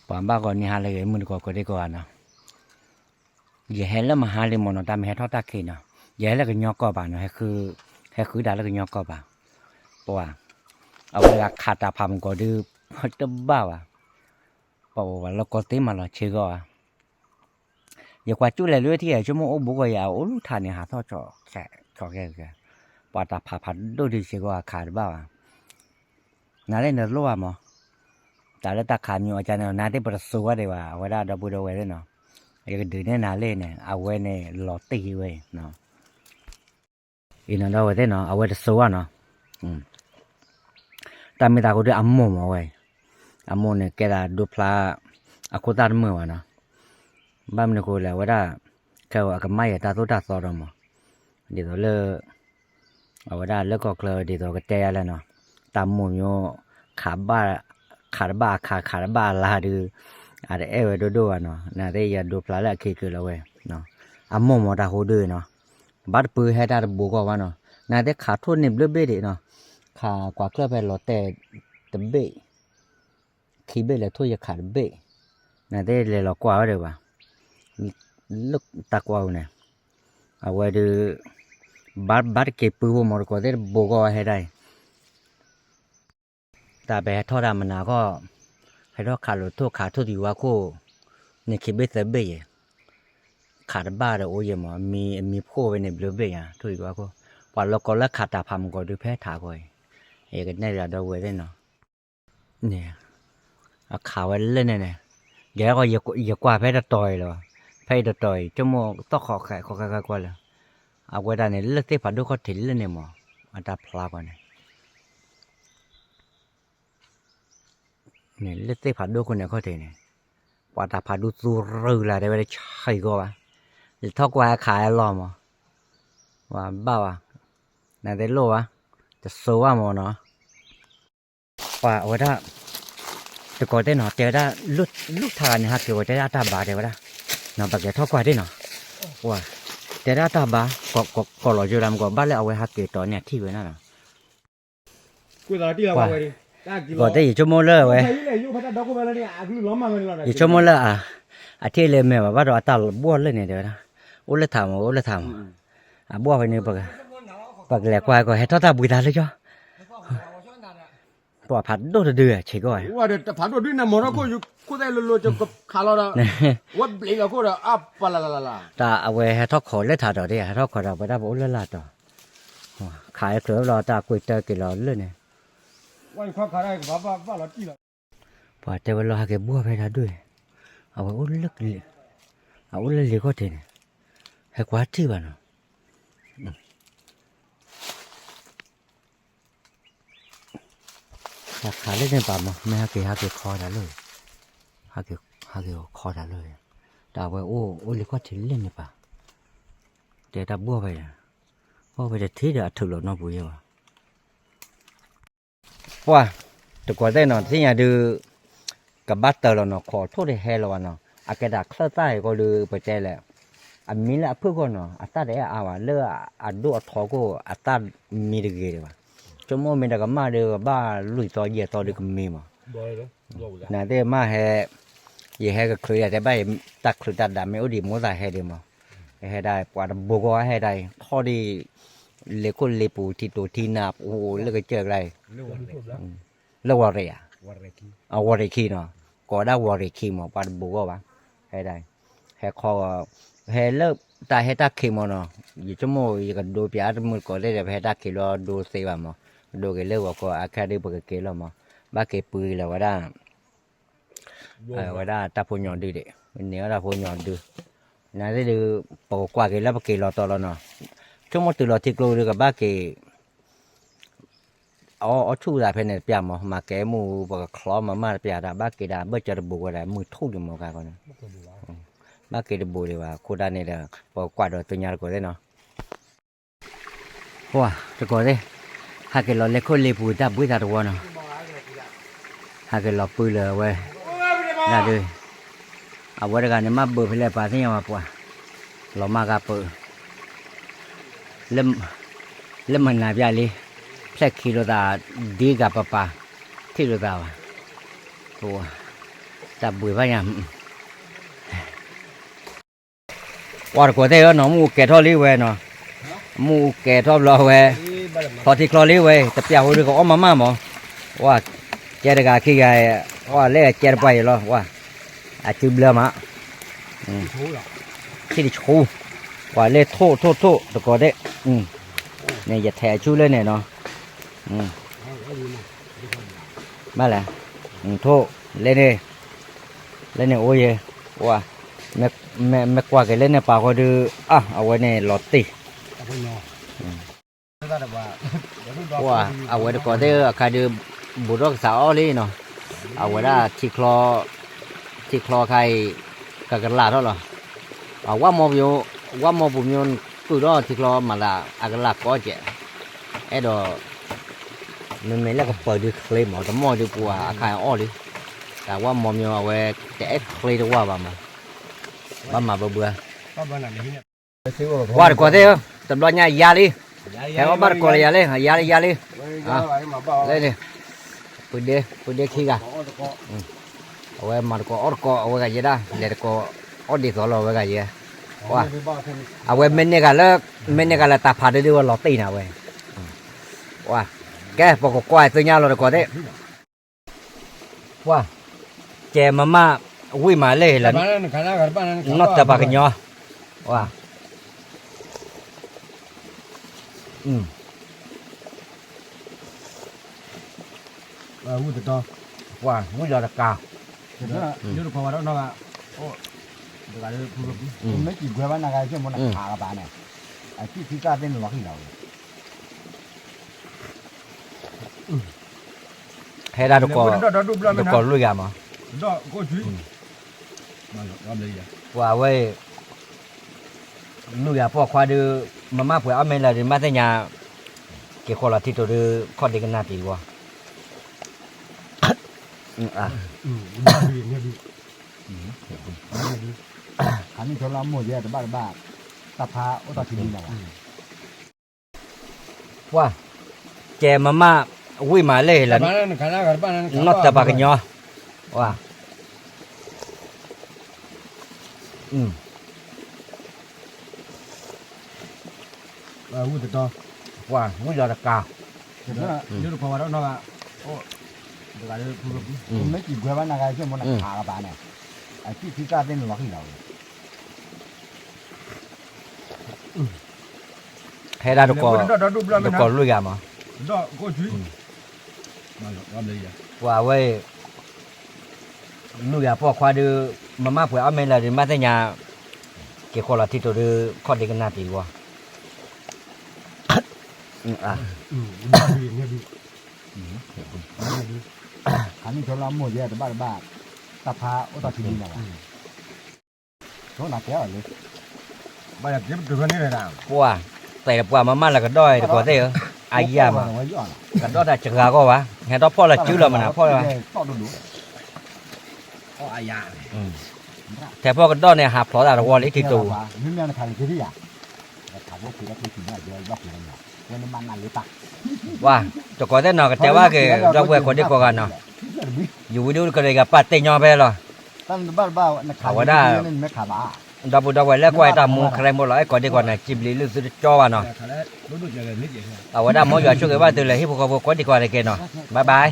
ပှၤဘၣ်ဂီၤနံၤဟါလၢဂ့ၤ မုၢ်တကိးကိးဒံကိးဂၤနီၤ, ယဟဲလၢမဟါလံမ့ၢ်နီၤ တၢ်မ့ၢ်ဟဲထီၣ်တၢ်ခံးနီၤ, ယဟဲလၢကညီကီၢ်ဘၣ်နီၤ, ဟဲဃုတၢ်လၢကညီကီၢ်ဘၣ်, ပှၤ, အဝဲတဂၤခးတၢ်ဖးမုၢ်ကီးဒုး, တဘၣ်ဘၣ်, ပှၤလၢကီၢ်သ့မးလီၤဆ့ဂီၢ်ဧါ ယကွၢ်ကၠူၣ်လဲၤလၢထံၣ် ဆိကမိၣ်အိၣ်ဘူးကီၢ်ယၤ အအိၣ်လူၢ်ထးန့ၣ် ဟးထီၣ်ကၠီ, ကၠီကဲ, ပှၤတၢ်ဖးဖးဒိၣ်ဒုးစ့ၢ်ကီးအခးတဘၣ်ဘၣ်, နၤသ့ၣ်နလိၣ်ဘၣ်မး, တၢ်လၢတၢ်ခးမံၤအီၤကန့ၣ် နၤသ့ၣ်ပတစိၤဝဲဒံးဘၣ် အဝဲဒၣ်ဒီပုၢ်ဒီဝဲၢ်သ့ၣ်နီၤ, ယကဒုးနဲၣ်နၤလံန့ၣ် အဝဲန့ၣ်လီၤတံၢ်ဝဲအံၤ အံၤနီၤ ဒီပုၢ်ဝဲၢ်သ့ၣ်နီၤ အဝဲတစိၤဘၣ်နီၤ, တၢ်မ့ၢ်သးဃိဒုးအမိၢ်မးဝဲ, အမိၢ်န့ၣ်ကဲသးဒိဖျါ, အခိၣ်သၣ်တမုာ်ဘၣ်နီၤ, ဘၣ်မနုၤဃိလဲၣ် အဝဲဒၣ်, ခဲအံၤအကမၣ်ယဲတၢ်သိၣ်တၢ်သီဒီးမး, ဒ်သိးလၢ အဝဲဒၣ်လၢကီၢ်ချၢဒ်သိးကတဲယၤလဲၣ်နီၤ, တၢ်မိၢ်မၠိ, ခးဘၣ်, ခးတဘၣ်အခး ခးတဘၣ်အလါဒုး, အတအဲၣ်ဝဲဒိၣ်ဒိၣ်ဘၣ်နီၤ, နသ့ၣ်ယဒိဖျါလၢအခံက့ၤလီၤဝဲ, အမိၢ်မ့ၢ်တၢ်ဟူဒုးနီၤ, ဘၣ်တပုၢ်ဟဲတၢ်တဘူးကီၢ်ဘၣ်နီၤ, နသ့ၣ်ခးထိၣ်န့ၢ်ဘျၢဘ့ၣ်ဒံးနီၤ, ခးကွၢ်ချၢၣ်ဖဲလီၤတဲာ်တဘ့ၣ် ခံဘ့ၣ်လဲၤထိၣ်ယခးတဘ့ၣ်, နသ့ၣ်လဲၤလီၤကွၢ်ဝဲဒံးဘၣ်, လၢတၢ်ကွၢ်အူန့ၣ်, အဝဲဒုး, ဘၣ်တက့ၤပုၢ်ဖိမ့ၢ်တကိးသ့ၣ်တဘိကီၢ်ဝဲဟဲဒၣ်အံၤ, တၢ်ပဟဲထီၣ်တၢ်မနုၤခီ, ဟဲထီၣ်ခးလိာ်ထိၣ်ခးထိၣ်သံဝါခိၣ်, န့ၣ်ခံဘ့ၣ်သၢဘ့ၣ်ယဲၢ်, ခးတဘၣ်ဒီးအိၣ်ယဲၢ်မး အမံၤအမံၤဖှိၣ်ဝဲန့ၣ်ဘျၢဘ့ၣ်ယါ ထိၣ်သံဝါခိၣ်, ပှၤလီၤကီၤလၢခးတၢ်ဖးမုၢ်ကီၤဒုးဖဲထးကီၢ်အံၤ, ယကနဲၣ်ဒီးဝဲသ့ၣ်နီၤ န့ၣ်, အခးဝဲလၢန့ၣ်န့ၣ်, ယဲယကွၢ်ဖဲတတီၤအံၤလီၤ, ဖဲအံၤတတီၤအံၤ ဆိကမိၣ်သီၣ်ဃီဃဲးဃီဃဲးဃဲးကွၢ်လၢ, အဝဲဒၣ်န့ၣ် လၢသ့ၣ်ဖးဒိၣ်ခီၣ်ထံးလၢန့ၣ်မး, အတၢ်ဖျါကွၢ်န့ၣ်, န့ၣ် လၢသ့ၣ်ဖးဒိၣ်ခိၣ်န့ၣ်ခီၣ်ထံးန့ၣ်, ပှၤတၢ်ဖးဒိၣ်သူရူၤလၢ်တဲဝဲဒၣ်ဆံးကီးဘၣ်, လဲၤထီၣ်ကွၢ်အခးအလီၢ်မး, ပှၤဘၣ်ဘၣ်, နသ့ၣ်လိၣ်ဘၣ်, တစိၤဘၣ်မးနီၤ ပှၤအဝဲဒၣ်, တကိးသ့ၣ်နီၤ တဲဝဲဒၣ်, လူၢ်ထါဂၤန့ၣ် ဟးက့ၤဝဲတဲဒၣ်အတၢ်ဘါတဲဝဲဒၣ်, နီၤ ပကလဲၤထီၣ်ကွၢ်ဒၣ်နီၤ, ပှၤ, တဲဒၣ်အတၢ်ဘါ, ကိးလီၤယိၤလၢမကီး ဘၣ်လၢအဝဲဟးက့ၤတီၤန့ၣ်အထံၣ်ဝဲဒၣ်နီၤ, ပှၤ, တကိးသ့ၣ်ယဆိကမိၣ်လၢအဝဲ, ယဆိကမိၣ်လၢ, အထံၣ်လၢမဲာ်ဘၣ်ဘၣ်ဒီးအတၢ်ဘှီၣ်လၢန့ၣ်တဲဝဲဒၣ်, အိၣ်လၢထးမး အိၣ်လၢထးမး, အဘှီၣ်ဖဲန့ၣ်, ပကလဲၤကွၢ်ကီး ဟဲထီၣ်တၢ်ဘှံးသးလၢကၠီ ပှၤဖးဒိၣ်တဒုဆံးကီး, တဖးဒိၣ်ဒုနမီၤထီၣ်ခိၣ်, ခိၣ်သဲလိၤလိၤ ခးလီၤဒီး, ဝဲဘျံးလီၤခိၣ်ဒီး အပလလလလ, တၢ်အဝဲဟဲထီၣ်ခိးလၢထးတီၤဒၣ် ဟဲထီၣ်ခိးဒီး ပဝဲဒၣ်ပအိၣ်လၢလာ်တီၤ, ခးအချၢလီၤ တၢ်ကွံာ်တၢ်က့ၤလီၤလၢန့ၣ် ပှၤတဲဝဲလီၤ ဟဲက့ၤဘှီၣ်ဖဲဒၣ်ဒိၣ်, အဝဲ, အအိၣ်လၢလ့ၤခီၣ်ထံးန့ၣ်, ဟဲကွၢ်ထံၣ်ဘၣ်နီၤ, တၢ်ခးလၢန့ၣ်ပာ်မး မ့ၢ်ဟဲက့ၤ ဟဲက့ၤခီတၢ်လၢ, ဟဲက့ၤခီတၢ်လၢ, တၢ်အဝဲအိၣ်လ့ၤခီၣ်ထံးလၢန့ၣ်ပာ်, တဲတၢ်ဘှီၣ်ဖဲ, ဘှီၣ်ဖဲတထံၣ်ဒီးအထုးလီၤနီၢ်ပူၤယဲၢ်ဘၣ် ပှၤ, တကိးသ့ၣ်နီၤ တသ့ၣ်ညါဒုး, ကဘၣ်တၢၢ်လီၤနီၤ ခိးထိၣ်တဟဲလီၤဘၣ်နီၤ အကဲဒၣ်ချၢၣ်သၣ်အံၤဃီဒီး ပတဲလဲၣ်, အမံလၢအဖုၣ်ဃီနီၤ အသၣ်တအဲၣ်အါဘၣ် လၢအဒိၣ်အထီခိၣ် အသၣ်မံတဂ့ၤဒံးဘၣ်, ဆိကမိၣ်မ့ၢ်တကမၣ်ဒီး ကဘၣ်လွံၢ်သီယဲၢ်သီဒီးကမံမး, နသ့ၣ်မးဟဲ, ယဟဲကချုးယၤတဲဘၣ်အံၤ တၢ်ချုးတၢ်ဒၣ်မ့ၢ်အိၣ်ဒံးမိၢ်သးဟဲဒံးမး, ဟဲဒၣ်ပှၤတဘိကီၢ်ဟဲဒၣ်အံၤ ထီၣ်ဒံး, လ့ၤခိၣ်လ့ၤပူၤထံတိၤထံနါပူၤလၢကစၢၢ်ကျါအံၤ, လၢဝီၤရ့ၣ်ဧါ, အဝီၤရ့ၣ်ခံနီၤ, ကိးဒၣ်ဝီၤရ့ၣ်ခံမး ပှၤတဘိကီၢ်ဘၣ်, ဟဲဒၣ်အံၤ, ဟဲခီ, ဟဲလၢတၢ်ဟဲတၢ်ခံးမးနီၤ, ယဆိကမိၣ်ယကဒိပၠးတမုာ်တကိးသ့ၣ်ဒီး ပဟဲတၢ်ခံးလီၤဒိသ့ဘၣ်မး, ဒိက့ၤလၢဂီၤခီအခါဒုးပကက့ၤလီၤမး, ဘၣ်က့ၤပှ့ၤလီၤဝဲဒၣ် ဝဲဒၣ်တၢ်ဖိညီဒုဒံး, န့ၢ်ဝဲဒၣ်ဖိညီဒု, နသ့ၣ်ဒုး, ပကကွၢ်က့ၤလၢပက့ၤလီၤတီၤလီၤနီၤ, ဆိကမိၣ်တုၤလီၤထံကျိဒုးကဘၣ်က့ၤ, အီၣ်ဆူၣ်သးဖဲန့ၣ်တပျၢ်မး မၤကဲမူပကချီမၤမၢ်တပျၢ်ဒၣ် ဘၣ်က့ၤဒၣ်ဘၢၣ်စၢၤတဘိဝဲဒၣ် မုၢ်ထူၣ်လံမးကါကီန့ၣ်, ဘၣ်က့ၤတဘိဒံးဘၣ် ခိၣ်ဒၣ်န့ၣ်ဒီး, ပကကွၢ်ဒီးသ့ၣ်ညါတကိးသ့ၣ်နီၤ ပှၤတကိးသ့ၣ်, ဟးက့ၤလီၤလဲၤခိၣ်လ့ၤပူၤတၢ်ဘှံးသးတဝီနီၤ, ဟးက့ၤလီၤပုၢ်လၢအဝဲ, ဒၣ်ဒု, အဝဲတဂၤန့ၣ်မ့ၢ်ဘၢဖဲလဲၣ်ပှၤသ့ၣ်ညါဝဲပှၤ, လီၤမၢ်ဂၤပၢၢ်, လၢမနၤပျၢ်လံ, ဖျဲၣ်ခံလိာ်သး, ဒ်ဂၤပပာ်, ထံၣ်လိာ်သးဘၣ်, ပှၤ, တၢ်ဘှံးဘၣ်ညါ, ပှၤတကိးသ့ၣ်ဧၢနီၤ, မ့ၣ်အူကဲၤထီၣ်လံဝဲနီၤ, မ့ၣ်အူကဲၤထီၣ်ဘျီဝဲ, ထီထံချီလံဝဲ, တပျၢ်ဖိဒုးကအီၣ်မးမးမး, ဝဲ, ကဲတဂၤခံဂၤ, ဝဲလၢကဲတပှၢ်အံၤလီၤ, ဝဲ, အစုဘျၢမး, ထံၣ်တဆူ, ပှၤလၢထိၣ်ထိၣ်ထိၣ်တကိးသ့ၣ်, န့ၣ်ယထဲးအဆူလၢန့ၣ်နီၤ, ဘၣ်လဲၣ်, ထိၣ်, လၢန့ၣ်, လၢန့ၣ်အိၣ်ယဲ, ဝဲ, မ့ၢ်ကွၢ်က့ၤလၢန့ၣ်ပာ်ဃီဒုး, အဝဲန့ၣ်လီၤတံၢ် ပှၤအဝဲတကိးသ့ၣ်အခါဒုး, ဘူးထီၣ်ကစးအီၣ်လံနီၤ, အဝဲဒၣ်, ထံချီခါအံၤ, ကကလးထီၣ်လီၤ, ဝၣ်မီပညီ, ဝၣ်မီပညီ, ကုၢ်ထီၣ်ထံချီမၤသးအကလးကီကဲး, အဲၣ်ဒိး, မ့မ့ၢ်လၢကပၤဒုးချ့မး တမီၢ်ဒုးပှၤအခါအီၣ်လံ, တၢ်ဝၣ်မီပညီအဝဲ, တအဲၣ်ချ့တဝၣ်ဘၣ်မး, ဘၣ်မၤဘၢဘၢ ပှၤတကိးသ့ၣ်ဧၢ, တဘျီညါယါလံ, ဟဲအီၣ်ဘၣ်တကိးလၢယၤလံ, ယါလံယါလံ, လၢန့ၣ်, ပဒ့ပဒ့ခံဂၤ, အဝဲမၤတကိးအီၣ်တကိးအဝဲဂၤယဲဒၣ် လဲၤတကိး, အီၣ်ဒ်သိးလီၤဝဲဂၤယဲ, အဝဲမ့ၢ်န့ၢ်ဂၤလၢ, မ့ၢ်န့ၢ်ဂၤလၢတၢ်ဖးဒိၣ်ဒုးဝဲလီၤတံၢ်နၤဝဲ, ကဲပကကွၢ်သ့ၣ်ညါလီၤတကိးသ့ၣ် ပှၤ, ကဲမမၣ်, ဝံၣ်မးလၢဟ့ၣ်လီၤ, နီၢ်တၢ်ပှၤကညီ, ပှၤ, ပှၤဝံၣ်လီၤတကး, မ့ၢ်ကံၤဘှဲဘၣ်နဂၤ မ့ၢ်နခးကပၤန့ၣ်, အစံၣ်ထံသၣ်သ့ၣ်န့ၣ်လီၤဃံလီၤဝဲ ဟဲဒၣ်တကိး, တကိးလွံၢ်ဂၤမး, ပှၤဝဲ, လွံၢ်ဂၤပိာ်ခွါဒုး, မမၣ်ပှဲၤအီၣ်မ့ၢ်လၢဒုးမ့ၢ်သ့ၣ်ညါ, က့ၤဃီလီၤထံတိၤဒုး ခီၣ်ဒ့ကနၣ်တံၤဝီ ခးန့ၢ်ဆိလၢအမိၢ်ယဲတဘၣ်တဘၣ်, တၢ်ဖးအိၣ်တၢ်ခံနံၤလီၤဘၣ်, ပှၤ, ကဲမမၣ်, ဝံၣ်မးလၢဟ့ၣ်လီၤ, နီၢ်တၢ်ပှၤကညီ, ပှၤ, ပှၤဝံၣ်လီၤတကး, မ့ၢ်ကံၤဘှဲဘၣ်နဂၤ မ့ၢ်နခးကပၤန့ၣ်, အစံၣ်ထံသၣ်သ့ၣ်န့ၣ်လီၤဃံလီၤဝဲ ဟဲဒၣ်တကိး, တကိးလွံၢ်ဂၤမး, ပှၤဝဲ, လွံၢ်ဂၤပိာ်ခွါဒုး, မမၣ်ပှဲၤအီၣ်မ့ၢ်လၢဒုးမ့ၢ်သ့ၣ်ညါ, က့ၤဃီလီၤထံတိၤဒုး ခီၣ်ဒ့ကနၣ်တံၤဝီ ခးန့ၢ်ဆိလၢအမိၢ်ယဲတဘၣ်တဘၣ်, တၢ်ဖးအိၣ်တၢ်ခံနံၤလီၤဘၣ်, ပှၤ, တဲာ်ပှၤမမၣ်လၢကဒီၣ်တကိးသ့ၣ်ဧၢ, အယၤမး, ကဒီၣ်တၢ်စှၤဂီၢ်ဘၣ်, ဟဲထီၣ်ဖီၣ်လၢစုလီၤမနၤဖီၣ်လၢၤဘၣ်, ထဲဖီၣ်ကဒီၣ်န့ၣ် ဟးဖျိးသးတဝီလံထံတိၤ ပှၤ, တကိးသ့ၣ်နီၤ ကတဲဘၣ်က့ၤ ဒီပုၢ်ဝဲၢ်ကိးဒံကိးဂၤနီၤ, ယဝံဒုကရ့ၤကပာ်တ့ၢ်ညီဖဲလီၤ, အဝဲဒၣ်, ဒီပုၢ်ဒီဝဲၢ်လၢကွၢ်တၢ်မူခဲလၢာ်မိၢ်လီၤ အဲၣ်ကိးဒံကိးဂၤန့ၣ် စံးဘျုးလုၢ်သုတကၠီဘၣ်နီၤ, အဝဲဒၣ်မ်ယွၤဆိၣ်ဂ့ၤဘၣ်သုလၢဟံၣ်ဖိဃီဖိကိးဒံကိးဂၤတက့ၢ်နီၤ, bye bye.